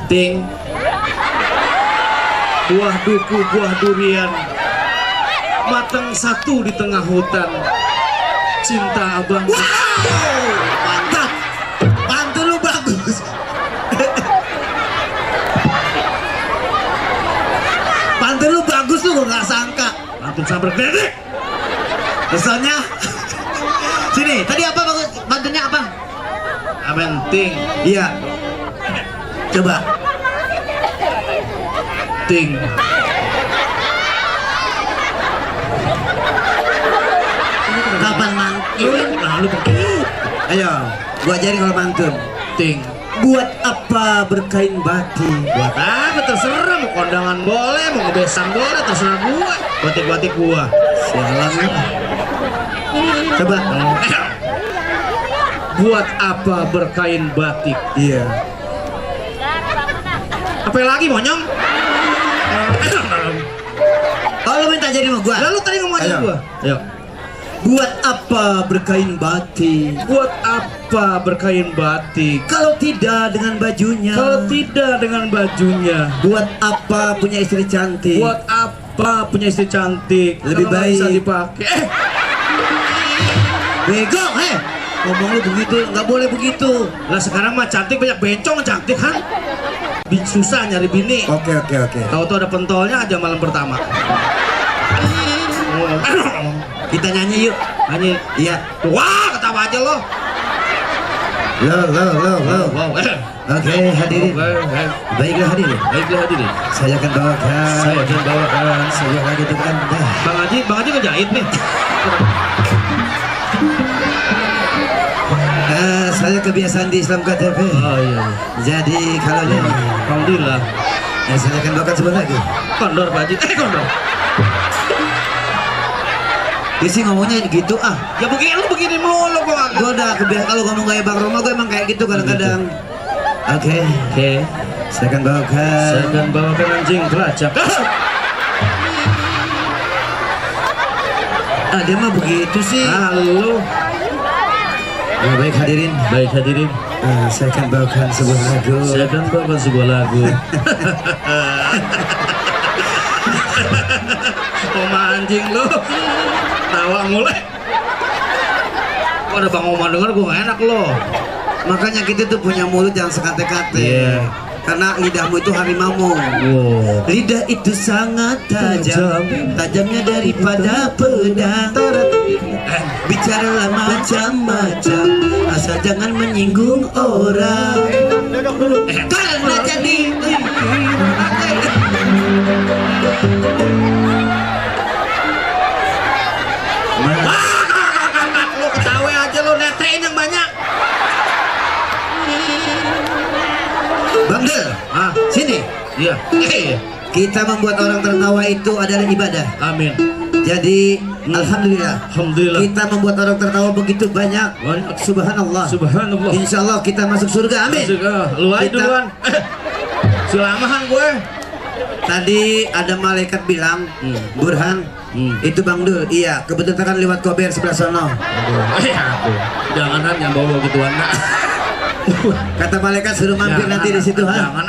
Ting, buah duku, buah durian, matang satu di tengah hutan. Cinta abang. Wow, mantap. Pantun lu bagus. Pantun lu bagus lu, nggak sangka. Pantun sabar gede. Kesannya. Sini, tadi apa bagus? Pantunnya apa? Abenting, Iya. Coba. ting. Kapan mantun? Nah, lu pakai Ayo, gua ajarin kalau mantun. ting. Buat apa berkain batik? Buat apa terserah, mau kondangan boleh, mau ngebesang boleh, terserah gua. Batik-batik gua. Sialan lu. Coba. Buat apa berkain batik? Iya. Apa lagi monyong? Kalau lu minta jadi sama gua. Lalu tadi ngomong aja Ayo. gua. Ayo. Buat apa berkain batik? Buat apa berkain batik? Kalau tidak dengan bajunya. Kalau tidak dengan bajunya. Buat apa punya istri cantik? Buat apa punya istri cantik? Lebih kalau nggak baik. bisa dipakai. Bego, ngomong lu begitu, nggak boleh begitu. Lah sekarang mah cantik banyak bencong cantik kan? Susah nyari bini. Oke. Tahu-tahu ada pentolnya aja malam pertama. Kita nyanyi yuk. Nyanyi. Iya. Wah, ketawa aja lo. Lo. Wow. Oke, hadirin. Baiklah hadirin. Baiklah hadirin. Saya akan bawakan. Saya akan bawakan Sebuah lagu untuk Anda. Bang Haji ngejahit nih. Saya kebiasaan di Islam KTP. Oh iya. Jadi kalau nyanyi, Alhamdulillah. saya akan bawakan sebuah lagu. Kondor Pak Haji. Kondor. Dia sih ngomongnya gitu ah. Ya begini mulu gua. Gue udah kebiasaan kalau ngomong kayak Bang Roma, gue emang kayak gitu kadang-kadang. Oke, saya akan bawakan. Saya akan bawakan anjing pelacak. Dia mah begitu sih. Halo. Ya, baik hadirin. Baik hadirin. Saya akan bawakan sebuah lagu. Saya akan bawakan sebuah lagu. Oma anjing lo. Tawa mulai. Kok ada Bang Oma denger gue gak enak lo. Makanya kita tuh punya mulut yang sekate-kate. Iya. Karena lidahmu itu harimaumu. Wow. Lidah itu sangat tajam, tajamnya daripada pedang. Bicaralah macam-macam, asal jangan menyinggung orang. Karena jadi Lo ketawa aja lo, netein yang banyak. Bang Del, sini. Iya. Kita membuat orang tertawa itu adalah ibadah. Amin. Jadi alhamdulillah. Alhamdulillah. Kita membuat orang tertawa begitu banyak. Banyak. Subhanallah. Subhanallah. Insya Allah kita masuk surga. Amin. Lu aja Kita- duluan. Selamahan gue. Tadi ada malaikat bilang, Burhan, itu Bang Dul. Iya, kebetulan kan lewat kober sebelah sono. Aduh. Jangan yang bawa gituan nak. Kata malaikat suruh mampir Jangan, nanti di situ, jangan,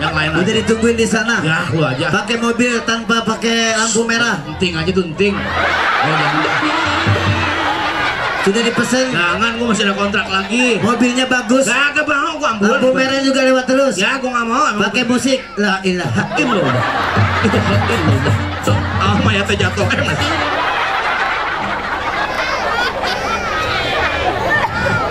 yang lain Udah aja. ditungguin di sana. Ya lu aja. Pakai mobil tanpa pakai lampu merah. Penting aja tuh penting. Oh, jangan. Sudah dipesan. Jangan, gue masih ada kontrak lagi. Mobilnya bagus. Gak mau, gue ambulan. Lampu merah juga lewat terus. Ya, gue gak mau. Emang Pakai musik. La ilaha. Im lo udah. Im lo udah. So, mayatnya jatuh.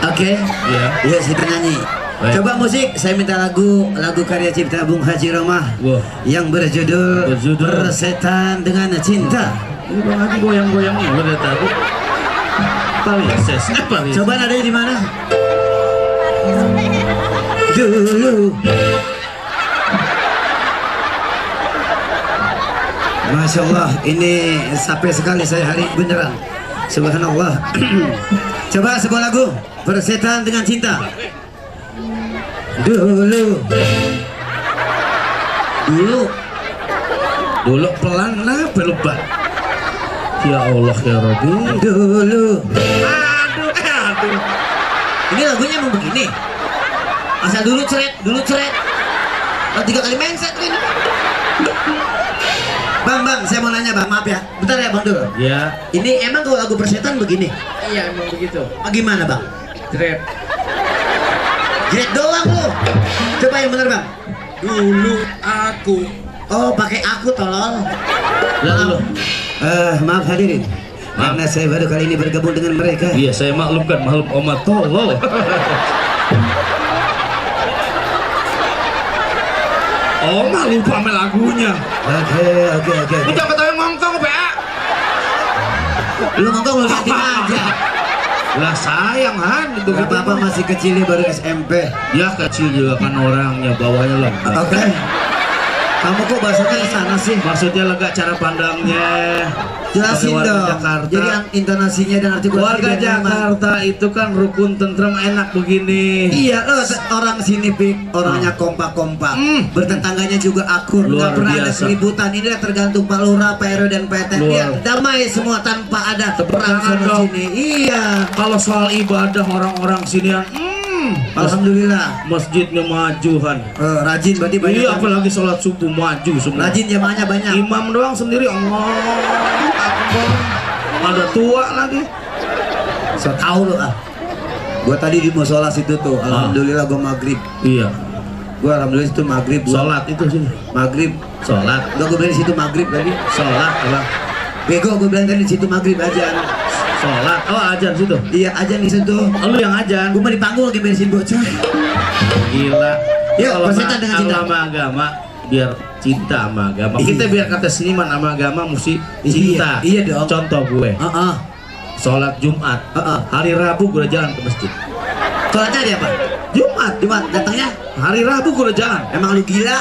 Oke. Iya. Iya, kita nyanyi. Baik. Coba musik, saya minta lagu karya cipta Bung Haji Romah Wah. yang berjudul Berjudul. Persetan dengan Cinta. Ini Bang Haji goyang-goyang gue dari tadi. Palises. Palises. Coba nadanya di mana? Dulu. Masya Allah, ini sampai sekali saya hari beneran. Subhanallah. Coba sebuah lagu Persetan dengan Cinta. Dulu. Dulu pelan lah pelupa. Ya Allah ya Rabbi. Dulu. Aduh. Ini lagunya mau begini. Asal dulu ceret. Oh, 3 kali mindset ini. Bang, saya mau nanya bang, maaf ya. Bentar ya bang dulu. Ya. Ini emang kalau lagu persetan begini? Iya emang begitu. Gimana bang? Trap. Jret doang lu. Coba yang bener bang. Dulu aku. Oh, pakai aku tolol. Lalu. Maaf hadirin. Karena saya baru kali ini bergabung dengan mereka. Iya, saya maklumkan makhluk omat tolol. Oma lupa sama lagunya. Oke. Lu jangan ketawa ngongkong, Pak. Lu ngomong lu liatin aja. Lah sayang Han, itu Gak apa-apa masih kecilnya baru SMP. Ya kecil juga kan orangnya, bawahnya lega. Oke. Kamu kok bahasanya ke sana sih? Maksudnya lega cara pandangnya. Jelasin Warga dong. Jakarta. Jadi intonasinya dan artikulasi Warga Jakarta itu kan rukun, tentrem, enak begini. Iya, orang sini pik, orangnya kompak-kompak. Bertetangganya juga akur, Luar nggak pernah ada biasa. keributan. Ini tergantung Pak Lurah, Pak RW dan PT. Luar. Iya, damai semua tanpa ada perang tangan sana dong. sini. Iya. Kalau soal ibadah orang-orang sini yang Alhamdulillah. masjidnya maju Han. Rajin berarti banyak. Iya, kan? apalagi sholat subuh maju semua. Rajin jamaahnya banyak. Imam doang sendiri Allah Akbar. Ada tua lagi. So tau lu ah. Gua tadi di musola situ tuh. Alhamdulillah gua maghrib. Iya. Gua alhamdulillah situ maghrib. Sholat itu sih. Maghrib. Sholat. Gua bilang di situ maghrib tadi. Sholat apa? Bego gua bilang tadi di situ maghrib aja. Sholat. Oh ajan situ. Iya aja di situ. Oh, lu yang ajan. Gua mah di panggung lagi beresin bocah. Gila. Yuk, Kalau persetan dengan cinta. sama agama biar cinta sama agama. Iya. Kita biar kata seniman sama agama mesti cinta. Iya dong. Contoh gue. Sholat Jumat. Hari Rabu gue udah jalan ke masjid. Sholatnya hari apa? Jumat datangnya. Hari Rabu gue udah jalan. Emang lu gila?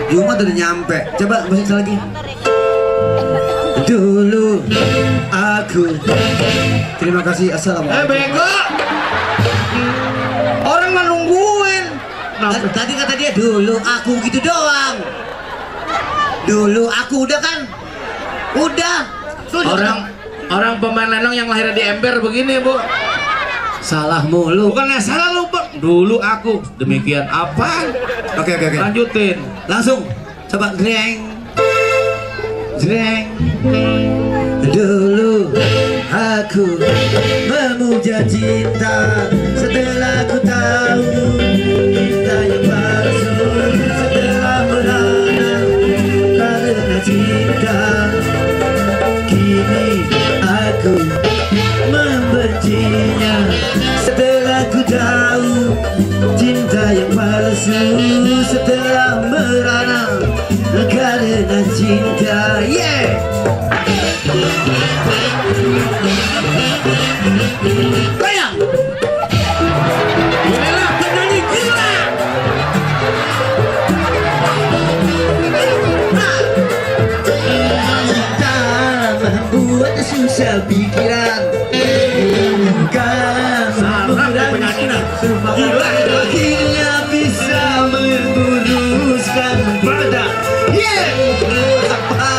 Jumat udah nyampe. Coba musik lagi. Dulu aku. Terima kasih. Assalamualaikum. Bego. Orang nggak nungguin. Tadi kata dia dulu aku gitu doang. Dulu aku udah kan? Udah. Orang pemain lenong yang lahir di ember begini, Bu. Salah mulu. Bukannya salah lu, Bang. Dulu aku demikian apa? Oke. Lanjutin. Langsung. Coba greng. Dulu aku memuja cinta, setelah ku tahu cinta yang palsu, setelah merana karena cinta. Kini aku membencinya, setelah ku tahu cinta yang palsu, setelah merana karena cinta. Yeah. Goyang. Inilah penyanyi gila. Cinta membuat susah pikiran, bukan Sarap penyanyi nah. Gila. akhirnya bisa meluruskan badan. Yeah. Apa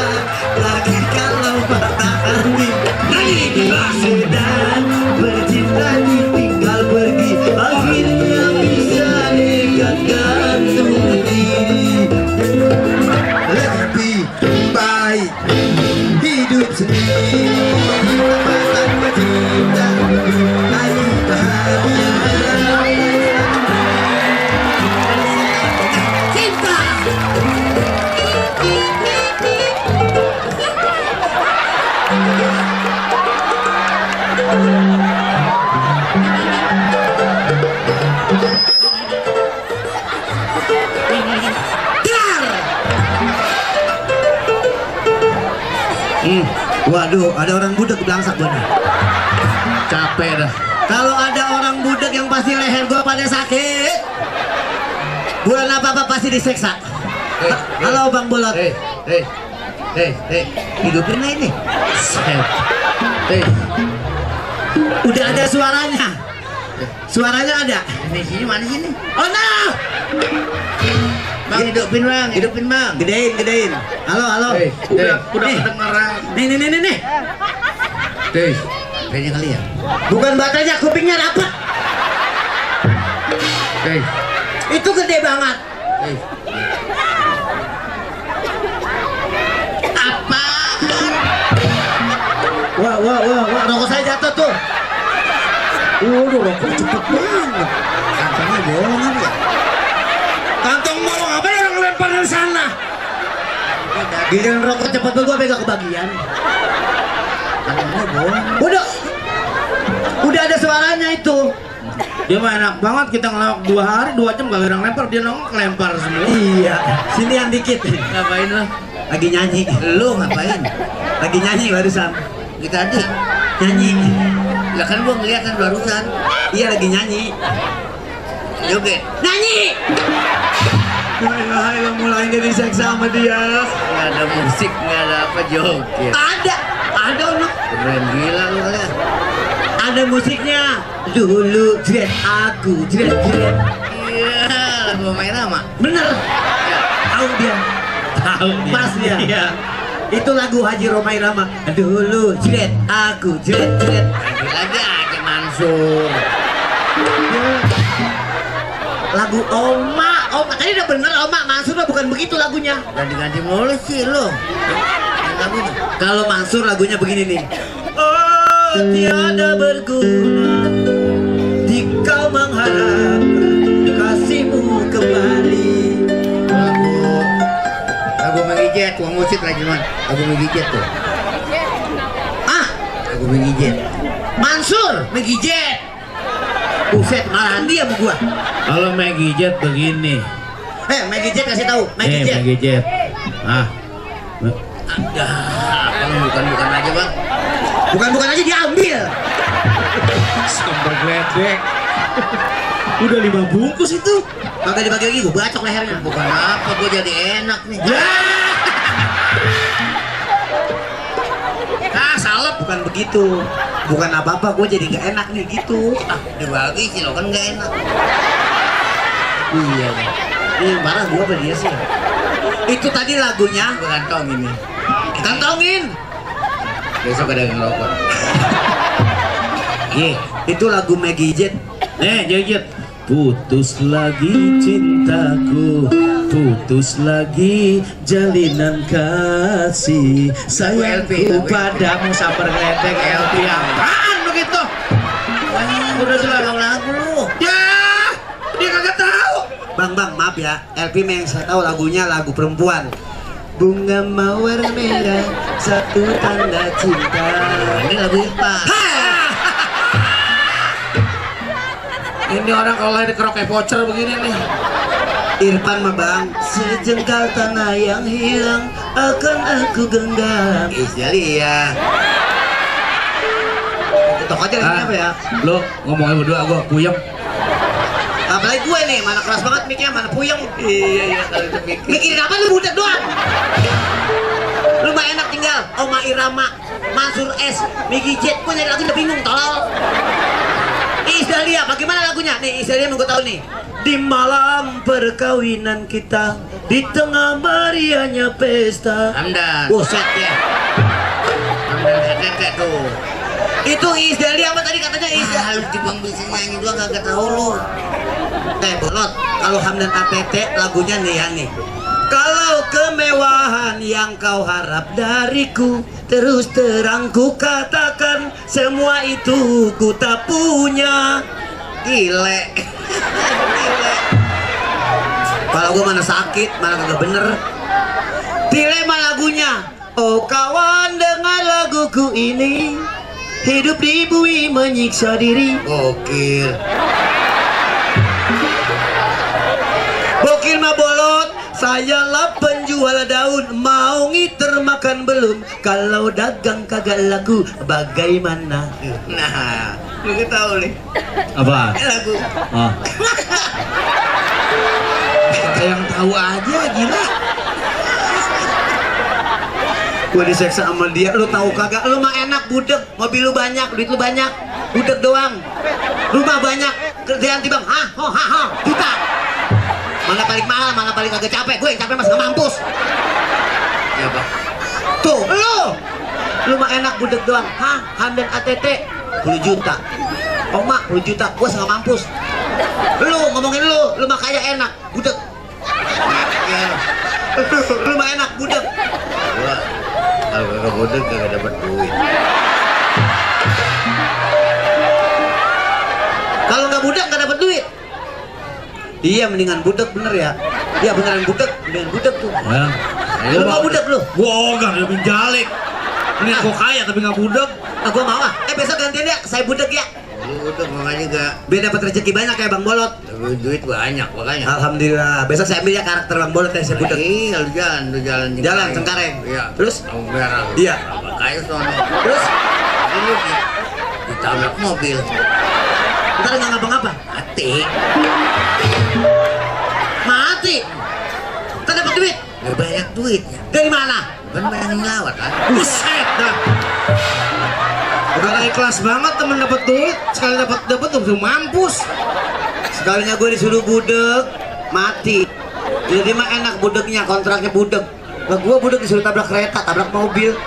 lagi kalau patah hati? Nyanyi gila. Sedang bercinta ditinggal pergi, akhirnya bisa dekatkan tubuh diri. Lebih baik hidup sendiri tanpa cinta, lagi bahagia. Cinta. Waduh, ada orang budak belangsak bener. Capek dah. Kalau ada orang budak yang pasti leher gua pada sakit. Bulan apa-apa pasti diseksa. Halo Bang Bolot. Hidupin aja ini. Udah ada suaranya. Suaranya ada. Di sini mana sini? Oh no. Bang hidupin bang. Gedein. Halo. Udah Nih. kedengeran. Nih. Kayaknya kali ya. Bukan baterainya, kupingnya dapat. Hei, Itu gede banget. hei. Wah, rokok saya jatuh tuh. Waduh, rokok cepet banget. Kantongnya bolongan ya. Kantong bolong apa yang lempar dari sana? Giliran rokok cepet banget gua pegang kebagian. Kantongnya bolong. Udah ada suaranya itu. Dia mah enak banget, kita ngelawak 2 hari 2 jam gak orang lempar, dia nongol lempar semua. Iya, sini yang dikit. Ngapain lo? Lagi nyanyi. Lu ngapain? Lagi nyanyi barusan. Di tadi. Nyanyi. Lah kan gua ngeliat kan barusan. Iya lagi nyanyi. Joget. Nyanyi. Hai, mulai jadi seksa sama dia. Nggak ada musik, nggak ada apa joget. Ada ono. Keren gila lu kalian. Ada musiknya. Dulu dread aku, dread. Iya, lagu main Rama. Bener. Ya. Tahu dia. Tahu dia. Pas dia. Iya. Itu lagu Haji Romai Rama. Dulu dread aku, dread. Lagi aja Mansur. Lagu Oma tadi udah bener Oma, Mansur mah bukan begitu lagunya. Ganti-ganti mulu sih lo. Lagu itu. Kalau Mansur lagunya begini nih. Oh, tiada berguna jika mengharap kasihmu kembali. Lagu mengijet, uang musik lagi man. Lagu mengijet tuh. Ah, Lagu mengijet. Mansur Megijet. Buset, malahan dia sama gua. Kalau Maggie Jet begini. Megijet kasih tahu, Maggie Megijet. Jet. Ah. Abang bukan aja bang. Bukan aja diambil. Sambal gledek. Udah 5 bungkus itu. Kagak dibagi lagi, gua bacok lehernya. Bukan apa, gue jadi enak nih. Salah, bukan begitu. Bukan apa-apa, gue jadi gak enak nih gitu. Ah, dibagi sih lo kan nggak enak. Iya. Ini marah gua apa dia sih? Itu tadi lagunya. Gue kantong ini. Kantongin. Besok ada yang ngerokok. Iya, itu lagu Maggie Jet. Jet. Putus lagi cintaku, putus lagi jalinan kasih sayangku padamu. Sabar gledek LP apaan begitu? Udah selalu lagu lu. Ya, dia kagak tahu. Bang, maaf ya. LP yang saya tahu lagunya lagu perempuan. Bunga mawar merah, satu tanda cinta. Ini lagu Ipa. Ini orang kalau lahir keroke voucher begini nih. Irfan mah bang, sejengkal tanah yang hilang akan aku genggam. Isdalia. Ketok aja lagi apa ya? Lo ngomongnya berdua, gua puyeng. Apalagi gue nih, mana keras banget mic-nya, mana puyeng. Iya kalau itu mikir. Mikirin apa lu budak doang? Lu mah enak tinggal Oma Irama, Mansur S, Maggie Jet, gue nyari lagu udah bingung, tolol. Isdalia, bagaimana lagunya? Nih, Isdalia mau gue tahu nih. Di malam perkawinan kita, di tengah meriahnya pesta. Hamdan. Buset ya. Hamdan keke tuh. Itu Isdalia apa tadi katanya Isdalia? Harus dibang bisa nyanyi doang kagak tahu lu. Bolot, kalau Hamdan ATT lagunya nih ya nih. Kalau kemewahan yang kau harap dariku, terus terang ku katakan semua itu ku tak punya. Gile. Gile. Kalau gua mana sakit, mana kagak bener. Dilema lagunya. Oh kawan, dengar laguku ini. Hidup di bumi menyiksa diri. Gokil. Bokil mah bolot, saya lah penjual daun. Mau ngiter makan belum? Kalau dagang kagak laku, bagaimana? Nah, lu tahu nih. Apa? Ini lagu. Oh. Kayak yang tahu aja, gila. Gua diseksa sama dia, lu tahu kagak? Lu mah enak budek, mobil lu banyak, duit lu banyak, budek doang. Rumah banyak, kerjaan tibang, juta. Mana paling mahal, mana paling kagak capek? Gue yang capek mas nggak mampus. Ya bang. Tuh, lu mah enak budek doang. Hamdan ATT 10 juta. Oma 10 juta, gue nggak mampus. Lu ngomongin lu mah kaya enak, budek. Lu mah enak, budek. Gua kalau kagak bodoh kagak dapat duit. Kalau nggak budek nggak dapat duit. Iya mendingan budek bener ya. Iya beneran budek, mendingan budek tuh. Ya. Lu mau budek lu? Gua ogah lebih jalik. Ini gua kaya tapi nggak budek. Ah, gua mau ah. Besok gantian ya, saya budek ya. Lu udah makanya gak Biar dapat rezeki banyak kayak Bang Bolot. duit banyak makanya. Alhamdulillah. Besok saya ambil ya karakter Bang Bolot yang saya budek. Iya, lu jalan Jalan Cengkareng. Iya. Terus? Lampu merah. Iya. Kayu sono. Terus Lu ditabrak mobil. ntar nggak ngapa-ngapa. Mati. Mati. Ntar dapat duit. Gak banyak duitnya. Dari mana? Kan banyak yang lawat kan. Buset dah. Udah ikhlas banget temen dapat duit, sekali dapat tuh mampus. Sekalinya gue disuruh budek, mati. Jadi mah enak budeknya, kontraknya budek. Nah, gue budek disuruh tabrak kereta, tabrak mobil.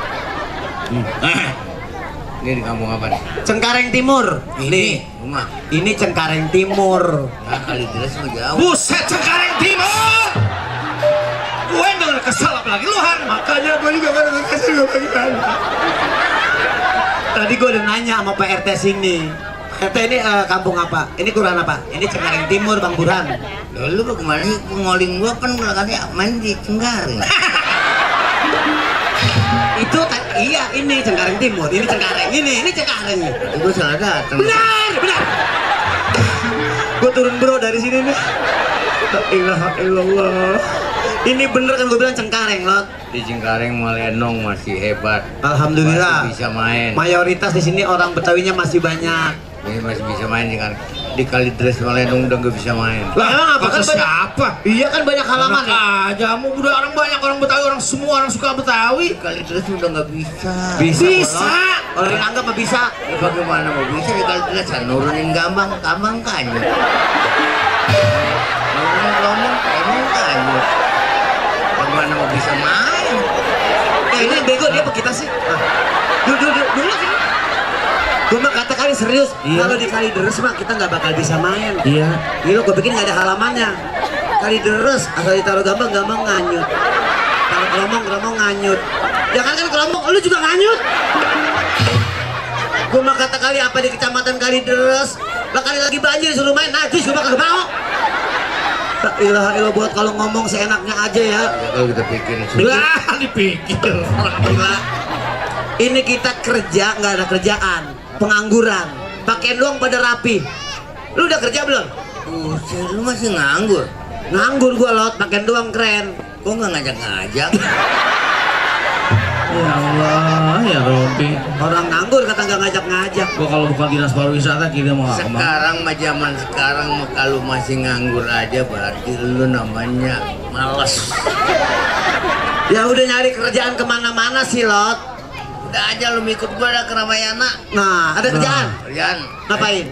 Ini di kampung apa nih? Cengkareng Timur. Nih, Rumah. ini Cengkareng Timur. Nah, kali jelas mah jauh. Buset Cengkareng Timur. Gue denger kesel apalagi lu Han. Makanya gue juga kan kasih gue bagi. Tadi gue udah nanya sama Pak RT sini. RT ini kampung apa? Ini kelurahan apa? Ini Cengkareng Timur, Bang Burhan. Lalu kemarin ngoling gua kan katanya main di Cengkareng. Itu iya, ini Cengkareng Timur, ini Cengkareng, ini Cengkareng. Tapi gua salah datang. Benar. Gue turun bro dari sini nih. La ilaha illallah. Ini bener kan gue bilang Cengkareng, Lot. Di Cengkareng Malenong masih hebat. Alhamdulillah. Masih bisa main. Mayoritas di sini orang Betawinya masih banyak. Ini masih bisa main di Kalideres Malenong udah nggak bisa main. Lah emang apa kan Kata banyak? siapa? Iya kan banyak halaman Enak ya. aja, mau udah orang banyak, orang Betawi, orang semua orang suka Betawi. Di Kalideres udah nggak bisa. Bisa. Kalau dianggap mah bisa. Ya, bagaimana mau bisa di Kalideres? Nurunin gampang kanyut. Nurunin ngomong kanyut. Bagaimana mau bisa main? Ini bego dia apa kita sih? Dulu sini. Gue mah kata kali serius. Iya. Kalau di Kalideres mah kita nggak bakal bisa main. Iya. Gila, gue bikin nggak ada halamannya. Kalideres asal ditaruh gampang nganyut. Taruh keromong nganyut. Jangan kan keromong, lu juga nganyut. Gue mah kata kali apa di kecamatan Kalideres. Lah kali lagi banjir suruh main najis, gue mah kagak mau. La ilaha illallah, buat kalau ngomong seenaknya aja ya. Ya, kalau kita pikirin Lah dipikir. Gila. Ini kita kerja nggak ada kerjaan, pengangguran, pakaian doang pada rapi. Lu udah kerja belum? Lu masih nganggur? Nganggur gua Lot, pakaian doang keren. Kok nggak ngajak-ngajak? Ya Allah, ya Robi. Orang nganggur kata nggak ngajak-ngajak. Gua kalau bukan dinas pariwisata kita mau kemana? Sekarang mah zaman sekarang mah kalau masih nganggur aja berarti lu namanya males. Ya udah nyari kerjaan kemana-mana sih Lot. Udah aja lu ikut gua dah ke Ramayana. Nah, ada kerjaan. Kerjaan Ngapain?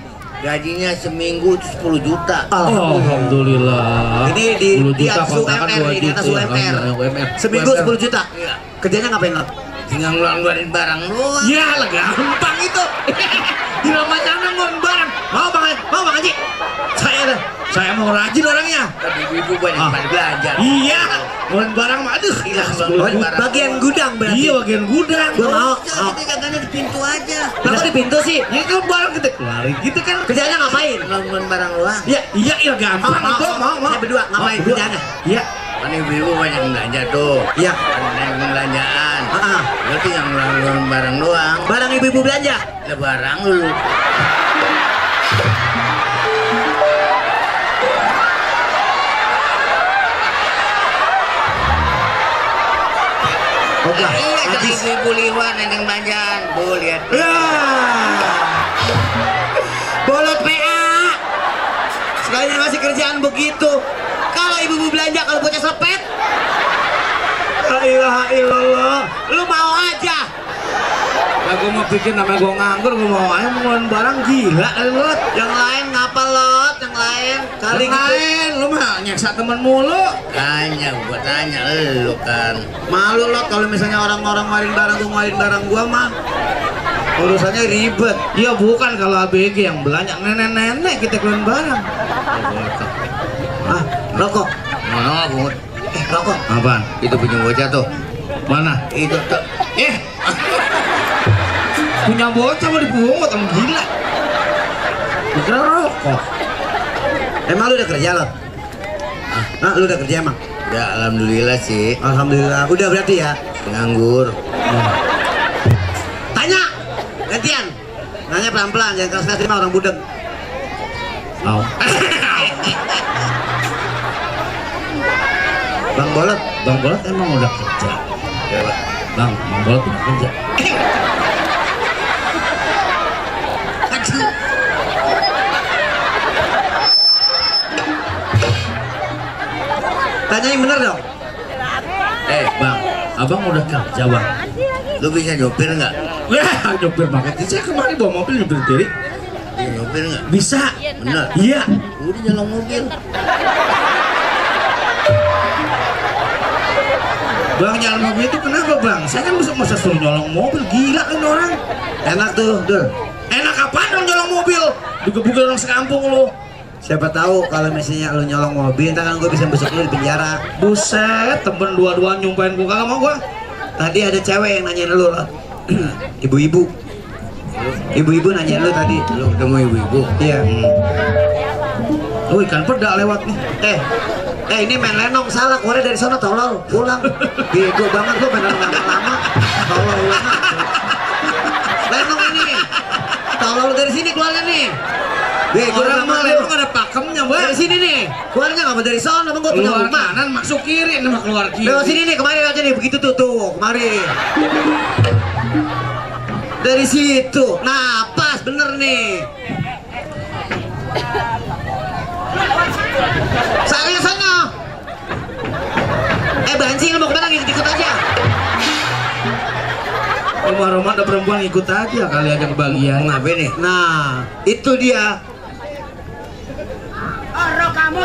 gajinya seminggu itu 10 juta. Oh, alhamdulillah. Ini di 10 di juta atas kontrakan UMR, 2 di atas juta. UMR. UMR. Seminggu 10 juta. Iya. Kerjanya ngapain Lot? Tinggal ngeluarin barang doang. Ya lah gampang itu. Di Ramayana ngon barang. Mau Bang Haji? Saya mau rajin orangnya. Tapi ibu banyak pada belanja. Iya. Ngon barang mah aduh. Iya, Bagian gudang berarti. Iya, bagian gudang. Gua mau. Kita jaganya di pintu aja. Lah kok di pintu sih? Ya itu barang kita keluarin gitu kan. Kerjanya ngapain? Ngeluarin barang doang. Iya gampang itu. Mau. Saya berdua ngapain Berdua. kerjanya? Iya. Kan ibu banyak belanja tuh. Iya. Banyak belanjaan. Ah. Lu tinggal ngeluarin barang doang. Barang ibu-ibu belanja. Lah barang lu. Oke. Iya, jadi ibu-ibu liwan neneng belanjaan. Bu, lihat. Ya. Bolot PA. Sekalian masih kerjaan begitu. Kalau ibu-ibu belanja, kalau bocah sepet. La ilaha illallah. Lu mau aja. Lah gua mau pikir namanya gua nganggur, gua mau aja ngeluarin barang gila kali lu. Yang lain ngapa Lot? Yang lain kali Yang gitu. lain lu mah nyeksa temen mulu. Tanya, gua tanya lu kan. Malu Lot kalau misalnya orang-orang ngeluarin barang gua mah. Urusannya ribet. Ya bukan, kalau ABG yang belanja nenek-nenek kita keluarin barang. Ah, rokok. Mana bungut? Rokok. Apaan? Itu punya bocah tuh. Mana? Itu tuh. Punya bocah mau dipungut, orang gila. Dikira rokok. Emang lu udah kerja lo? Nah, lu udah kerja emang? Ya alhamdulillah sih. Alhamdulillah. Udah berarti ya. Nganggur. Tanya. Gantian. Nanya pelan-pelan, jangan keras-keras terima orang budeg. Au. Bang Bolot. Bang Bolot emang udah kerja. Bang Bolot udah kerja. Tanya yang bener dong. Bang, abang udah kerja bang. Lu bisa nyopir nggak? Wah, nyopir banget. Saya kemarin bawa mobil nyopir sendiri. Bisa nyopir nggak? Bisa. Bener. Iya. Udah nyolong mobil. Bang nyolong mobil itu kenapa bang? Saya kan masa suruh nyolong mobil, gila kan orang. Enak tuh, Dul. Enak apaan dong nyolong mobil? Buka-buka orang sekampung lu. Siapa tahu kalau misalnya lu nyolong mobil, ntar kan gue bisa besok lu di penjara. Buset, temen dua-duaan nyumpahin gua, kagak mau gua. Tadi ada cewek yang nanyain lu loh. Ibu-ibu. Ibu-ibu nanyain lu tadi. Lu ketemu ibu-ibu? Iya. Oh, ikan peda lewat nih. Ini main lenong salah, keluarnya dari sana tolol, pulang. Bego banget lu main lenong lama-lama. Tolol banget. Lenong ini. Tolol dari sini keluarnya nih. Bego Orang mah banget lu. lenong ada pakemnya bang. Dari sini nih. Keluarnya nggak mau dari sana, emang gue punya Keluar rumah. kanan masuk kiri, nama keluar kiri. Lewat sini nih, kemarin aja nih, begitu tuh, kemarin. Dari situ, nah pas bener nih. Saya sana. Banci lu mau kemana? Ikut aja. Rumah-rumah ada perempuan ikut aja kali aja kebagian. Ngapain nih? Nah, itu dia. Kamu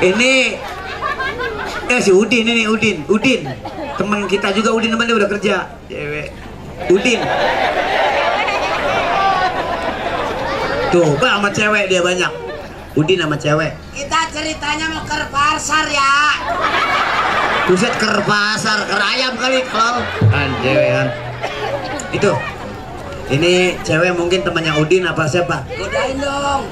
Ini si Udin ini Udin. Temen kita juga Udin, temen dia udah kerja. Cewek. Udin. Tuh, bang sama cewek dia banyak. Udin sama cewek. kita ceritanya mau ke pasar ya. Buset, ke pasar, ke ayam kali kalau. Kan cewek kan. Itu. Ini cewek mungkin temannya Udin apa siapa? Godain dong.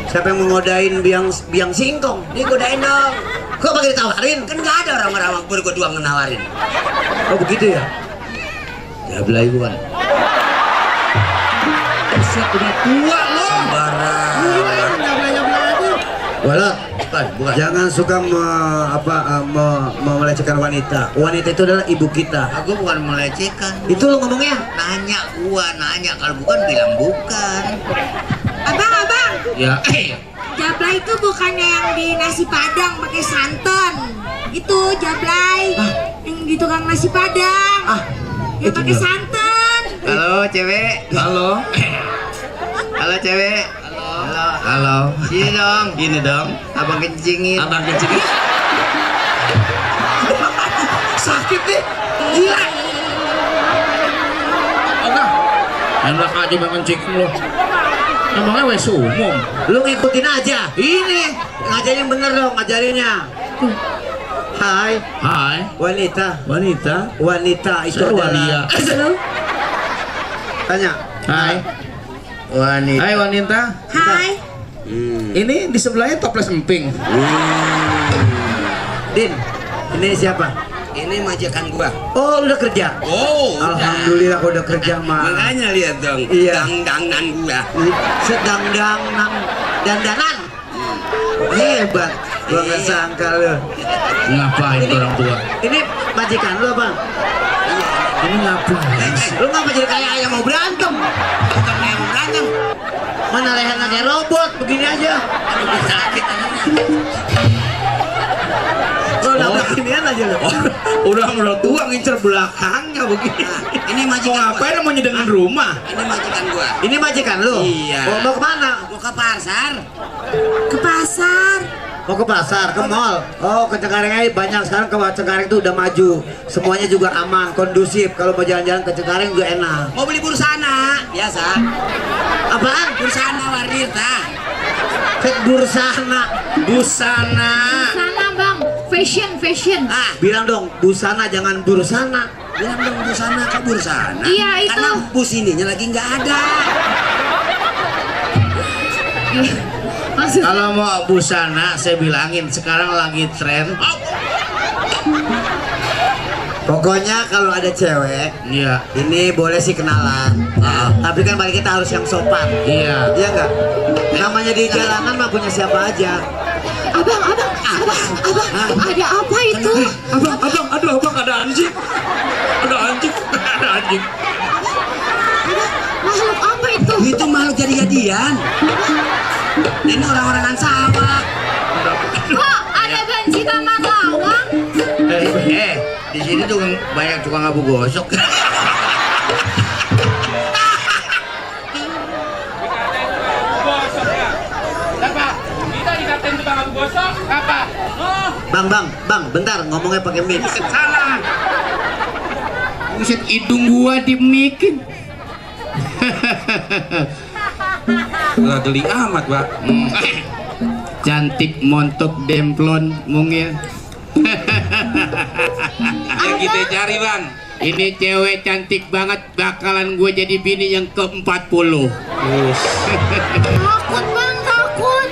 Siapa yang mau ngodain biang singkong? Digodain dong. Kok pakai ditawarin? Kan nggak ada orang-orang gue doang ngenawarin. Oh begitu ya? Ya belai gua. Buset, udah tua lo. Sembarang. Bolot. Bukan. Jangan suka melecehkan wanita. Wanita itu adalah ibu kita. Aku bukan melecehkan. Itu lo ngomongnya? Nanya. Kalau bukan bilang bukan. Abang, Ya. jablay itu bukannya yang di nasi padang pakai santan. Itu jablay yang di tukang nasi padang. Yang itu pakai enggak. santan. Halo cewek. Halo. Halo cewek. Halo. Sini dong. Gini dong. Abang kencingin. Abang kencing. Sakit nih. Gila. Enggak. Enak aja bang kencing lo. Emangnya wes umum. Lu ngikutin aja. Ini ngajarin yang bener dong, ngajarinnya. Hai, Hai. wanita. Wanita. Itu Saya adalah. Walia. Tanya. Hai. Wanita. Hai wanita. Hai. Ini di sebelahnya toples emping. Din, ini siapa? Ini majikan gua. Oh, lu udah kerja? Oh, Alhamdulillah kau udah kerja mah. Makanya lihat dong. Iya. Dangdangan gua. Sedang dandanan. Hebat. Gua nggak sangka lu. Ngapain tuh orang tua? Ini majikan lu bang. Ini ngapain sih? Lu ngapa jadi kayak ayam mau berantem? Bukan yang berantem. Mana lehernya kayak robot begini aja. Aduh, sakit. Lu nabrak ginian aja lu. Udah tua ngincer belakangnya begini. Ini Mau majikan gua. ngapain mau nyedengan rumah? Ini majikan gua. Ini majikan lu? Iya. Mau kemana? Mau ke pasar. Ke pasar. Mau ke pasar, ke mall. Oh, ke Cengkareng aja banyak sekarang. Ke Cengkareng tuh udah maju. Semuanya juga aman, kondusif. Kalau mau jalan-jalan ke Cengkareng juga enak. Mau beli bursana, biasa. Apaan? Bursana warir tah. Bursana. Busana. Sana bang, fashion. Ah, Bilang dong, busana jangan bursana. bilang dong busana ke bursana. Iya, itu. Karena bus ininya lagi nggak ada. Maksud Kalau mau busana, saya bilangin sekarang lagi tren. Pokoknya kalau ada cewek, Iya, ini boleh sih kenalan. Tapi kan bagi kita harus yang sopan. iya. Iya enggak? Namanya di jalanan mah punya siapa aja. abang, ada apa itu? Aduh abang ada anjing. Ada anjing. Makhluk apa itu? Itu makhluk jadi-jadian. Ini orang-orangan sawah. Kok ada banci sama lawang? Di sini tuh banyak tukang abu gosok. Kita dikatain tukang abu gosok, apa? Oh, Bang, bentar ngomongnya pakai mic. salah. Buset, hidung gua dimikin. Nggak geli amat, Pak. Cantik montok demplon mungil. Yang kita cari, Bang. Ini cewek cantik banget, bakalan gue jadi bini yang ke-40. Takut bang, takut.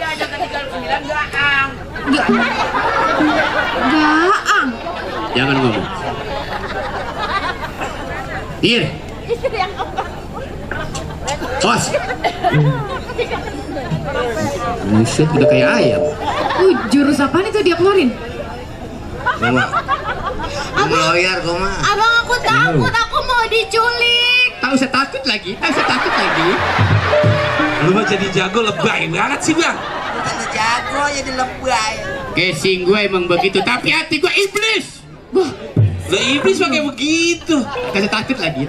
Gaang. Jangan ngomong. Ir. Bos. Buset, udah kayak ayam. Jurus apaan itu dia keluarin? Lawyer kok mah. Abang, aku takut, aku mau diculik. Tak usah takut lagi. Lu mah jadi jago lebay banget sih, Bang. Jago jadi lebay. Casing gue emang begitu, tapi hati gue iblis. Lah iblis pakai begitu. Kasih takut lagi.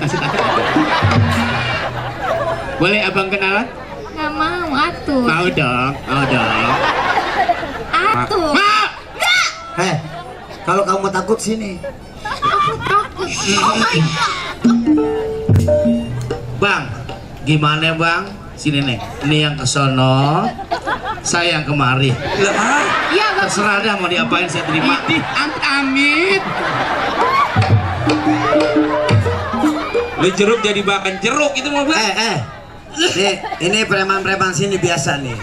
Boleh abang kenalan? Nggak mau, atur. Mau dong. Atur. Mau. Kalau kamu takut sini. Aku takut. Oh my god. Bang, gimana bang? Sini nih, ini yang kesono, saya yang kemari. Lah, Iya bang. Terserah dah mau diapain saya terima. Amit. lu jeruk jadi makan jeruk itu mau, Bang. Ini preman-preman sini biasa nih.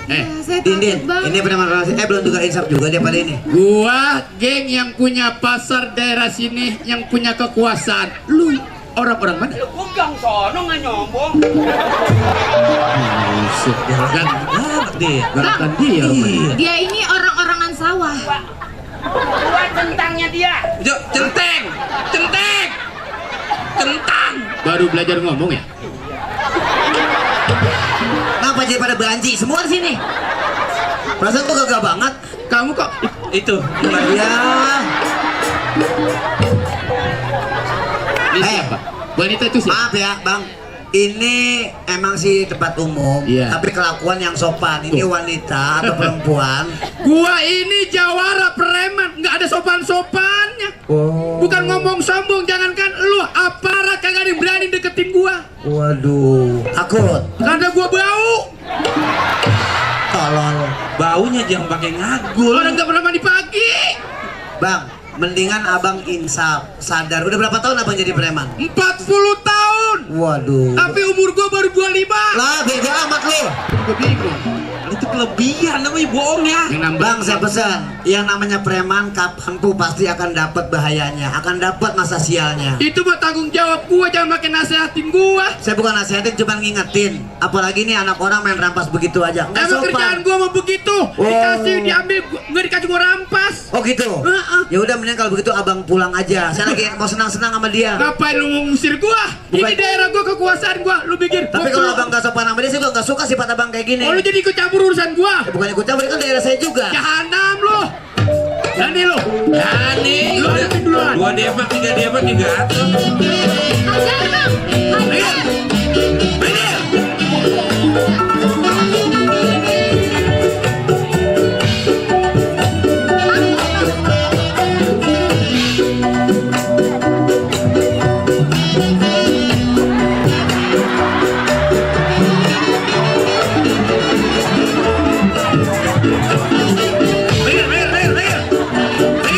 Saya Dindin, takut banget. ini preman-preman sini. Belum juga insaf juga dia pada ini. Gua geng yang punya pasar daerah sini, yang punya kekuasaan. Lu orang-orang mana? Gua gang sono nggak nyombong. Gerakan dia. Iya. Dia ini orang-orangan sawah. Gua tentangnya dia. Centeng. Baru belajar ngomong ya? Kenapa jadi pada banci semua di sini? Perasaan tuh gagal banget. Kamu kok Itu. Ya. ini siapa? Wanita itu siapa? Maaf ya, Bang. Ini emang sih tempat umum, Iya. tapi kelakuan yang sopan. Ini wanita atau perempuan? Gua ini jawara preman, nggak ada sopan-sopannya. Oh. Bukan ngomong sombong, jangankan lu aparat kagak ada yang berani deketin gua. Waduh, takut. Karena gua bau. Tolol. Baunya jangan pakai ngagul. Orang nggak pernah mandi pagi. Bang, mendingan abang insaf, sadar. Udah berapa tahun abang jadi preman? 40 tahun. Waduh. Tapi umur gua baru 25. Lah, beda amat lu. Gua bingung. Itu kelebihan namanya bohong ya. Yang nambah. Bang, saya pesan, yang namanya preman kapanpun pasti akan dapat bahayanya, akan dapat masa sialnya. Itu buat tanggung jawab gua, jangan makin nasehatin gua. Saya bukan nasihatin, cuma ngingetin. Apalagi nih anak orang main rampas begitu aja. Nggak Emang kerjaan sopan. gua mau begitu. Dikasih, diambil, nggak dikasih gua rampas. Oh gitu. Ya udah mending kalau begitu abang pulang aja. Saya lagi mau senang-senang sama dia. Ngapain lu mau ngusir gua? Bukan. Ini daerah gua, kekuasaan gua. Lu pikir Tapi kalau abang gak sopan sama dia, saya juga gak suka sifat abang kayak gini. oh, lu jadi ikut campur urusan gua? Ya, bukan ikut campur, itu kan daerah saya juga. Jahanam lu. Berani lu. Berani. Lu hadapin duluan. 2 depak, 3 depak, 3 atas. Hajar bang. Hajar.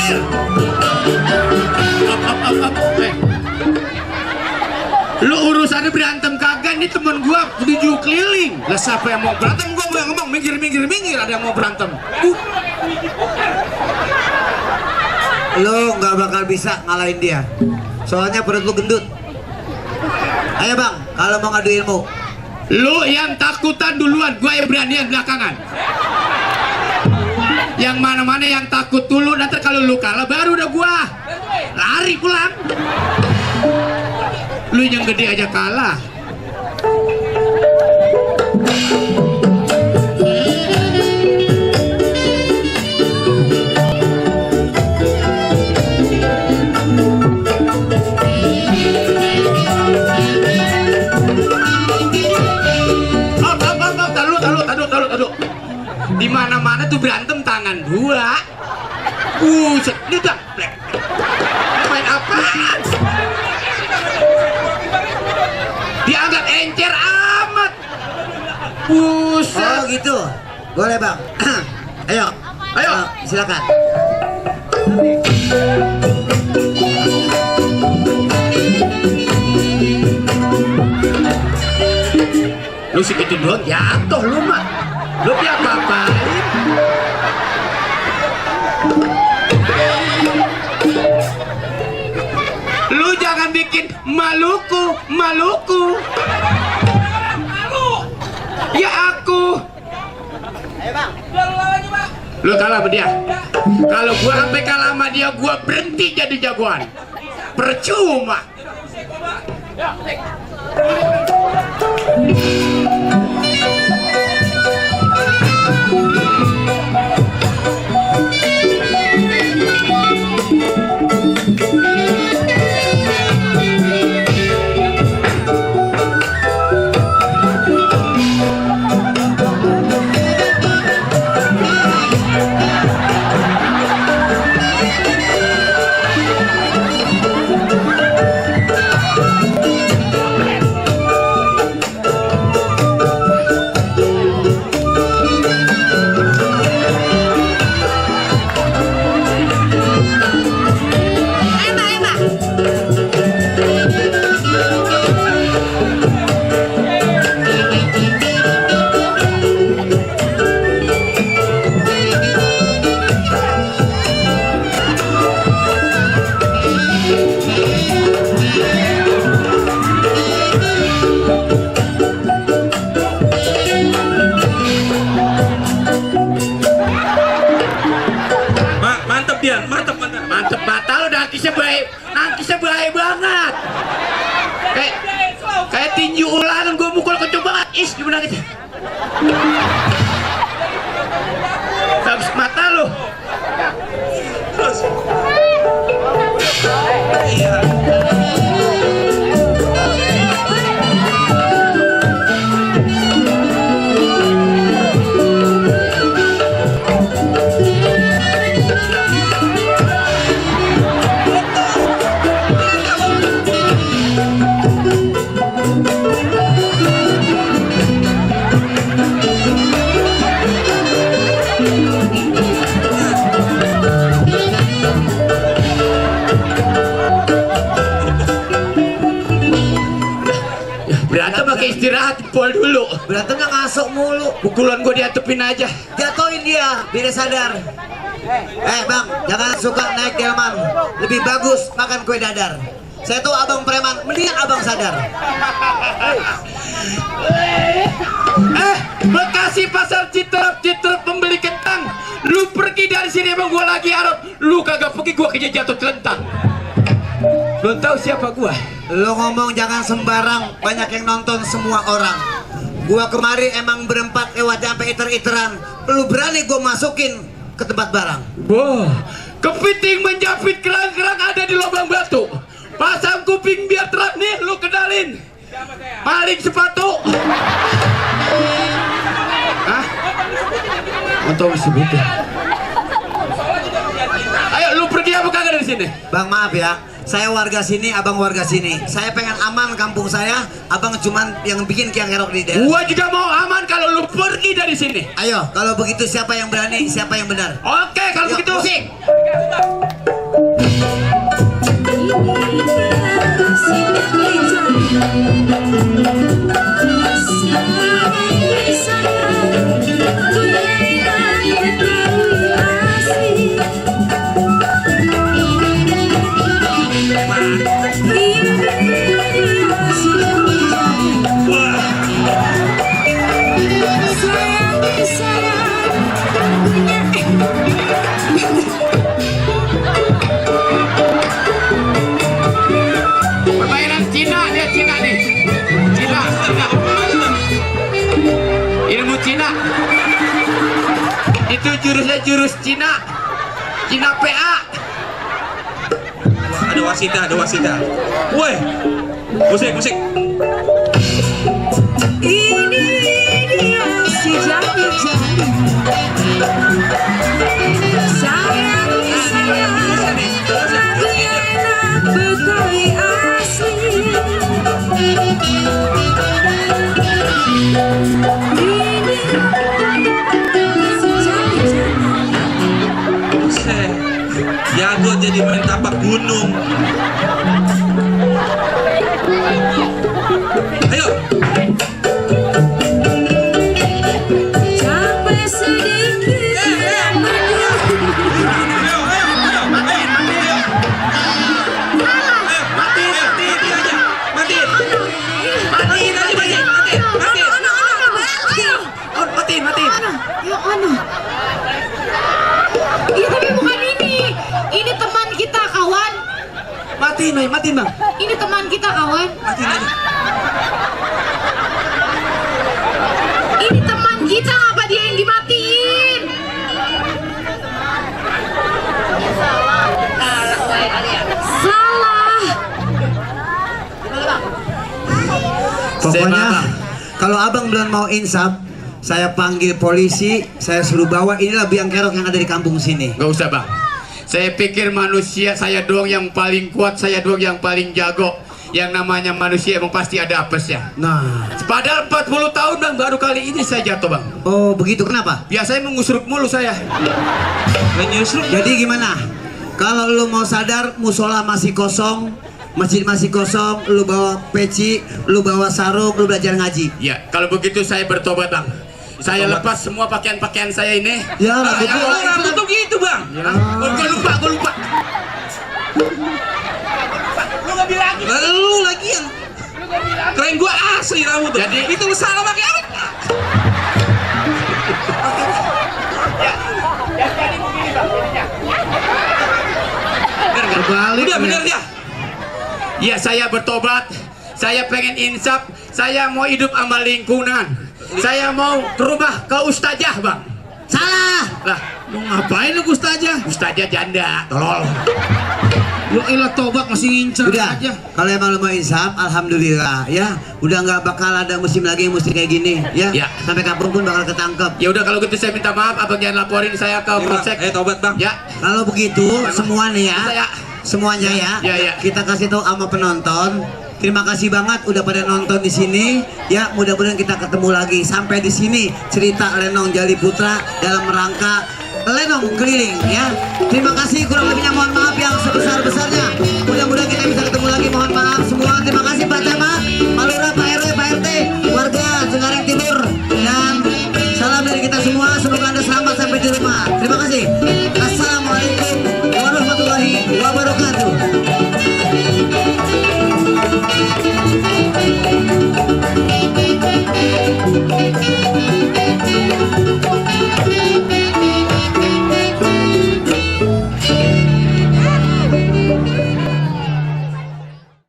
Minggir. Up. Lu urusannya berantem kagak, nih temen gua 7 keliling. Lah siapa yang mau berantem? Gua mau ngomong minggir, ada yang mau berantem. Lu nggak bakal bisa ngalahin dia. Soalnya perut lu gendut. Ayo bang, kalau mau ngadu ilmu. Lu yang takutan duluan, gua yang berani yang belakangan. Yang mana-mana yang takut dulu, nanti kalau lu kalah baru udah gua lari pulang. Lu yang gede aja kalah. Taruh. Di mana-mana tuh berantem tangan gua. Buset, ini udah plek. Main apaan? Dianggap encer amat. Buset. Oh gitu, boleh bang. Ayo, silakan. Lu sih itu doang jatuh lu mah. Lu diapa-apain? Lu jangan bikin Maluku. Ya aku. Ayo bang. Lu kalah sama dia. Kalau gua sampai kalah sama dia, gua berhenti jadi jagoan. Percuma. Mantep mata lu, nangkisnya baik banget. Kayak tinju ulangan, gue mukul kenceng banget. Gimana gitu? Bagus mata lu. Terus. Iya. Berantem pakai istirahat, pol dulu. Berantemnya ngasok mulu. Pukulan gue diatepin aja. Jatuhin dia, biar sadar. Bang, jangan suka naik delman. Lebih bagus makan kue dadar. Saya tuh abang preman, mendingan abang sadar. Bekasi pasar Citerep pembeli kentang. Lu pergi dari sini, emang gua lagi arep. Lu kagak pergi, gua kerja jatuh telentang. Lu tahu siapa gua? Lu ngomong jangan sembarang, banyak yang nonton semua orang. Gua kemari emang berempat lewat sampai iter-iteran. Lu berani gua masukin ke tempat barang. Wah, kepiting menjepit kerang-kerang ada di lubang batu. Pasang kuping biar terang nih, lu kenalin. Maling sepatu. Hah? Untuk disebutin. Ayo lu pergi apa kagak dari sini? Bang maaf ya, saya warga sini, abang warga sini. Saya pengen aman kampung saya, abang cuman yang bikin kiang kerok di daerah. Gua juga mau aman kalau lu pergi dari sini. Ayo, kalau begitu siapa yang berani, siapa yang benar? Oke, kalau Yuk, begitu. musik. jurus Cina PA. Ada wasita. Woi, musik. Ini dia si jani-jani. Sayang lagu enak Betawi asli. Ini si jani-jani. Buset. Jago jadi main tapak gunung. Ayo. Capek sedikit Matiin. Yang mana? Iya tapi bukan ini. Ini teman kita kawan. Matiin bang. Ini teman kita kawan. Ini teman kita, apa dia yang dimatiin? Salah. Pokoknya kalau abang belum mau insaf, saya panggil polisi, saya suruh bawa inilah biang kerok yang ada di kampung sini. Gak usah bang. Saya pikir manusia saya doang yang paling kuat, saya doang yang paling jago. Yang namanya manusia emang pasti ada apesnya. Nah, Padahal 40 tahun bang, baru kali ini saya jatuh bang. oh begitu, kenapa? Biasanya mengusruk mulu saya. Jadi gimana? Kalau lu mau sadar, musola masih kosong, masjid masih kosong, lu bawa peci, lu bawa sarung, lu belajar ngaji. Ya, kalau begitu saya bertobat bang. Saya lepas semua pakaian-pakaian saya ini. Ya, Rambut tuh gitu, Bang. Gue lupa. Lu gak bilang. Lu lagi yang keren gua asli rambut tuh. Jadi- itu lu salah pakai apa? Jadi begini bang, jadinya. Kebalik. Udah bener ya. Ya saya bertobat. Saya pengen insaf. Saya mau hidup sama lingkungan. Saya mau ke rumah ke ustazah bang. Salah. Lah, Mau ngapain lu Ustazah? ustazah janda, tolol. Lu elah tobat masih ngincar Udah, aja. kalau emang lu mau insaf, alhamdulillah ya. Udah nggak bakal ada musim lagi yang mesti kayak gini ya. Ya. Sampai kapan pun bakal ketangkep. Ya udah kalau gitu saya minta maaf, abang jangan laporin saya ke polsek. Tobat, Bang. Ya, Kalau begitu semua nih ya, Saya- semuanya ya, Ya. kita kasih tahu sama penonton. Terima kasih banget udah pada nonton di sini. Ya, mudah-mudahan kita ketemu lagi. Sampai di sini cerita Lenong Jali Putra dalam rangka Lenong keliling ya. Terima kasih, kurang lebihnya mohon maaf.